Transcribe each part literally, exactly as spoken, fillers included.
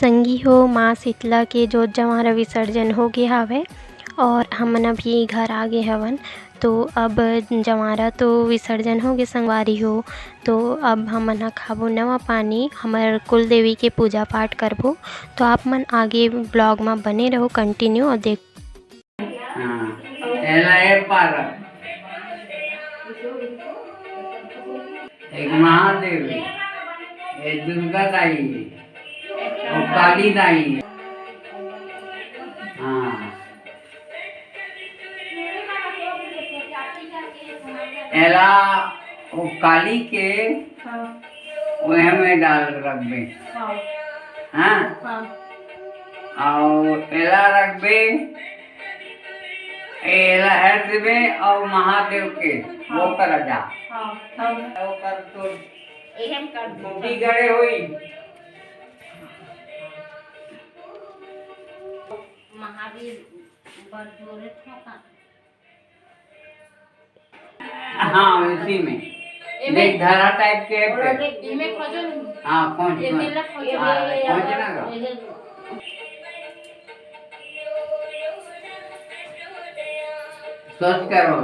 संगी हो, माँ शीतला के जोत जवारा विसर्जन हो गे हावय और हमन अभी घर आ गे हवन। तो अब जवारा तो विसर्जन हो गे संगवारी हो, तो अब हमन ह खाबो नवा पानी, हमर कुल देवी के पूजा पाठ करबो। तो आप मन आगे vlog म बने रहो, continue, और देख हाँ, एला ए पारा। एक महादेव हे, एक दुर्गा दाई हे, अउ काली दाई हे। हाँ। एला ओ काली के हाँ। ओहे में डाल रखबे। हाँ। हाँ? हाँ। अउ एला रखबे, एला हर देबे अउ महादेव के हाँ। वो करा जा। हाँ, हाँ। वो कर तो एहम कर दो। टोपी गड़े होई। महावीर बर जोरे ठोका। हाँ, उसी में। एमे देख, धरा type के है और फिर। एमे खोजो नहीं। हाँ, खोज, ये खोज। दिल खोजो। हाँ, खोज ना गा। ये दे दो। सोच करो।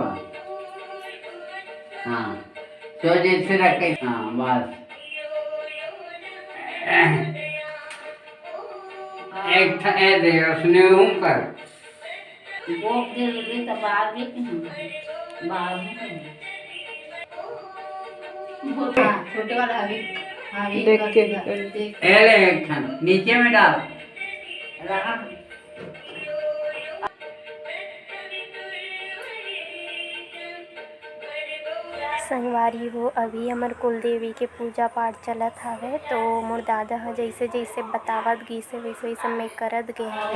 हाँ, सोच ऐसे रखे। हाँ, बस। एक ठा ए दे, उसने ऊं कर। गोप दे दे त बाहर भी कहीं, बाहर भी कहीं। हाँ, छोटे वाला अभी, हाँ, ये देख कर के, दिया, कर। देख। ए ले, एक ठन नीचे में डाल। रहा। संगवारी हो, अभी हमर कुल देवी के पूजा पाठ चलत हावय, तो मोर दादा ह जइसे जइसे बतावत गिस हे, वइसे वइसे मैं करत गे हवं।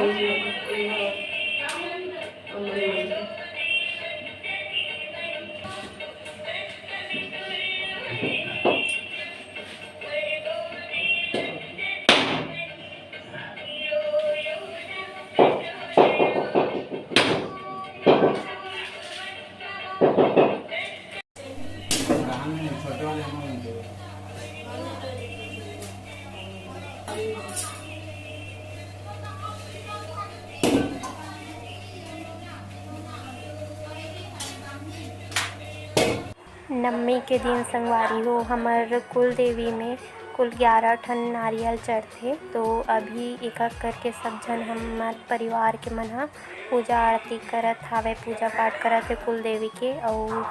नवमी के दिन संगवारी हो, हमर कुल देवी में कुल ग्यारह ठन नारियल चढ़थे। तो अभी एक एक करके सब झन हमर परिवार के मन ह पूजा आरती करत हावय, पूजा पाठ करत हे कुल देवी के, अउ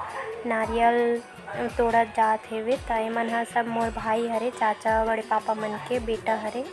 नारियल तोड़त जात हेवे। त एमन ह सब मोर भाई हरे, चाचा बड़े पापा मन के बेटा हरे।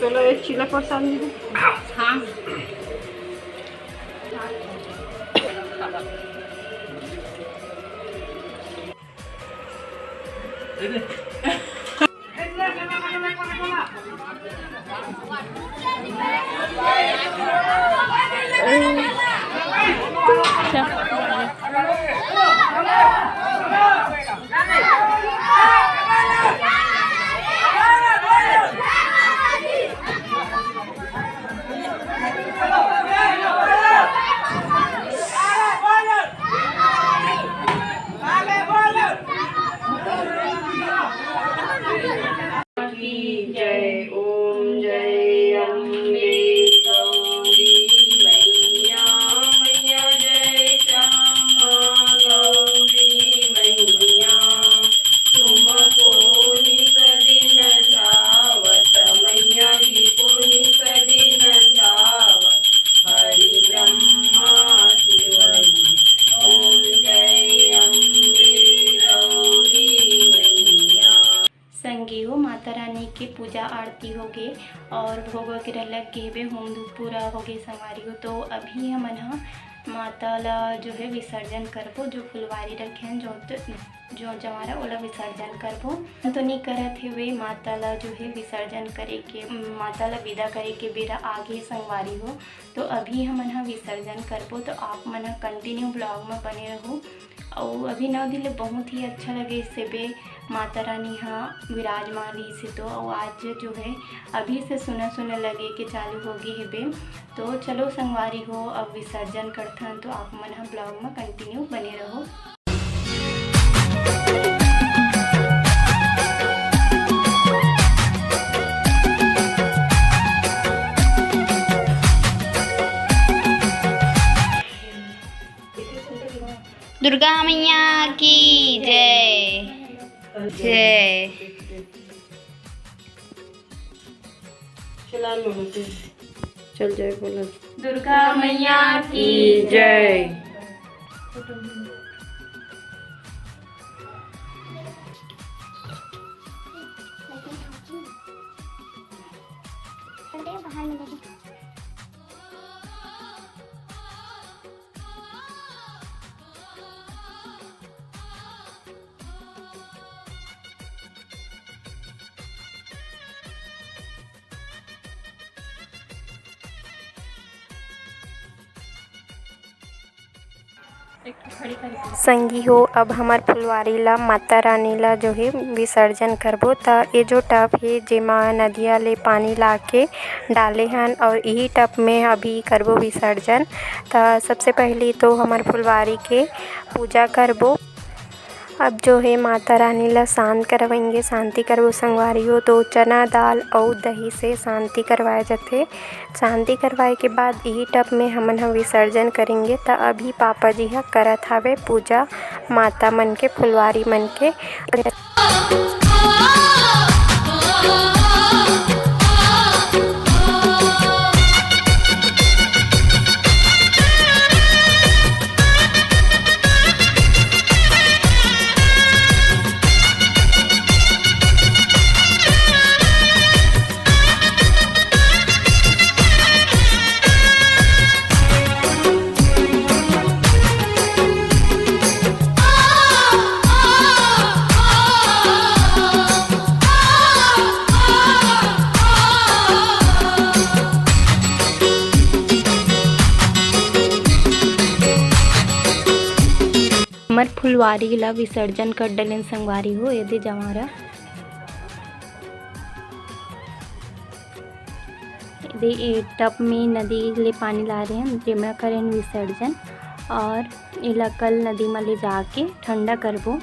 चलो, एक चीला प्रसाद मिले। हाँ। की जय। ओम जय अम्बे के पूजा आरती होगे और भोग वगैरह लग गे हेबे, होम धूप पूरा होगे संगवारी हो। तो अभी हमन ह माता ला जो है विसर्जन करबो, जो फुलवारी रखे हन, जो, जो जवारा, ओला विसर्जन करबो। तो नहीं करत हेबे, माता ला जो है विसर्जन करे के, माता ला विदा करे के बेरा आगे संगवारी हो। तो अभी हमन ह विसर्जन करबो, तो आप मन ह continue vlog में बने रहू। अउ अभी नौ दिन ले बहुत ही अच्छा लगे सेबे माता रानी ह विराजमान रहिसे तो, अउ आज जो है अभी से सुना सुना लगे के चालू हो गे हेबे। तो चलो संगवारी हो, अब विसर्जन करथन, तो आप मन ह vlog में continue बने रहो। दुर्गा मैया की जय। जय। चल जय बोलो। दुर्गा मैया की जय। संगी हो, अब हमर फुलवारी ला, माता रानी ला जो है विसर्जन करबो। त ये जो टब हे, जेमा नदिया ले पानी ला के डाले हन, और यही टब में अभी करबो विसर्जन। त सबसे पहली तो हमर फुलवारी के पूजा करबो। अब जो है माता रानी ला शांत करवाएंगे, शांति करबो संगवारी हो। तो चना दाल अउ दही से शांति करवाए जाथे। शांति करवाए के बाद इही टब में हमन ह विसर्जन करेंगे। त अभी पापा जी ह करत हावे पूजा माता मन के, फुलवारी मन के। हमर फुलवारी ला विसर्जन कर डलेन संगवारी हो, एदे जवारा। एदे ए टब में नदी ले पानी ला रहे हैं, जेमा करेन विसर्जन और एला कल नदी में ले जाके ठंडा करबो।